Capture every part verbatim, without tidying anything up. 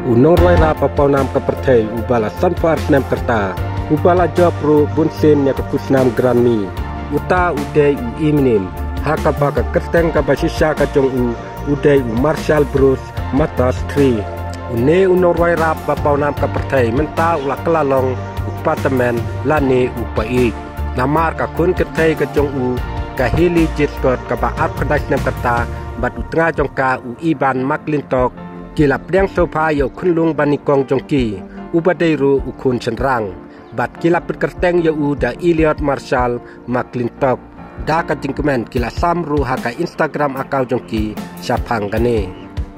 U nongrwai rap ba pawnam ka pyrthei uba la sanphew ar snem ka rta, uba la jop ruh bunsien ïa ka khusnam Grammy, uta u dei u Eminem. Ha kaba ka kyrteng kaba shisha ka jong u u dei u Marshall Bruce Mathers three. Une u nongrwai rap ba pawnam ka pyrthei mynta u la kylla long u kpa tymmen lane u paid. Namar ka khun kynthei ka jong u, ka Haley Jade Scott, kaba arphew khyndai snem ka rta, bad u tnga jong ka u Evan McClintock, ki la pdiang sngewbha ïa u khunlung ba nyngkong jong ki, uba dei ruh u khun shynrang. Bad ki la pynkyrteng ïa u da Elliot Marshall McClintock. Da ka jingkmen ki la sam ruh ha ka Instagram account jong ki shaphang kane.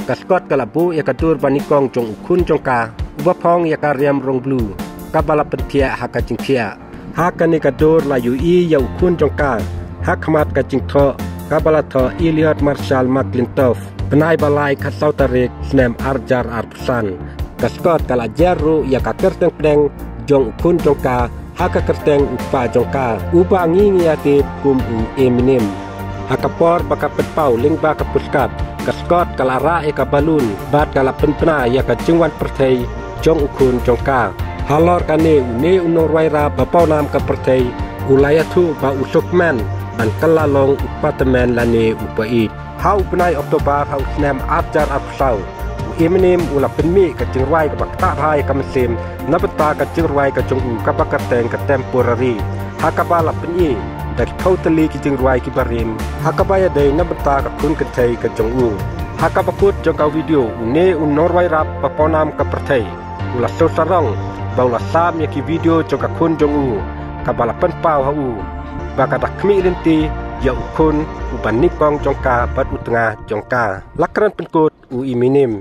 Ka Scott ka la buh ïa ka dur ba nyngkong jong u khun jong ka, uba phong ïa ka riam rong blue, kaba la pynthiah ha ka jingthiah. Ha kane ka dur la ïohi ïa u khun jong ka ha khmat ka jingthoh kaba la thoh Elliot Marshall McClintock, bnai ba lai khatsaw tarik, snem ar hajar arphew san. Ka Scott ka la jer ruh ïa ka kyrteng pdeng jong u khun jong ka ha ka kyrteng u kpa jong ka, uba ngi ngi ïatip kum u Eminem. Ha ka por ba ka pynpaw lyngba ka puskap, ka Scott ka la rah ïa ka balloon bad ka la pynbna ïa ka jingwan pyrthei jong u khun jong ka. Halor kane, une u nongrwai rap ba pawnam ka pyrthei u la ïathuh ba u sngewkmen ban kylla long u kpa tymmen lane u paid. Ha u bnai October ha u snem ar hajar arphew saw, u Eminem u la pynmih ka jingrwai kaba ktah bha ïa ka mynsiem na bynta ka jingrwai ka jong u kaba kyrteng ka Temporary, ha kaba la pyni da ki phew tylli ki jingrwai kiba rim, ha kaba ïadei na bynta ka khun kynthei ka jong u. Ha kaba kut jong ka video, une u nongrwai rap ba pawnam ka pyrthei u la sngewsarong ba u la sam ïa ki video jong ka khun jong u kaba la pynpaw ha u ba ka da khmih lynti ïa u khun uba nyngkong jong ka bad u tnga jong ka. La kren pynkut u Eminem.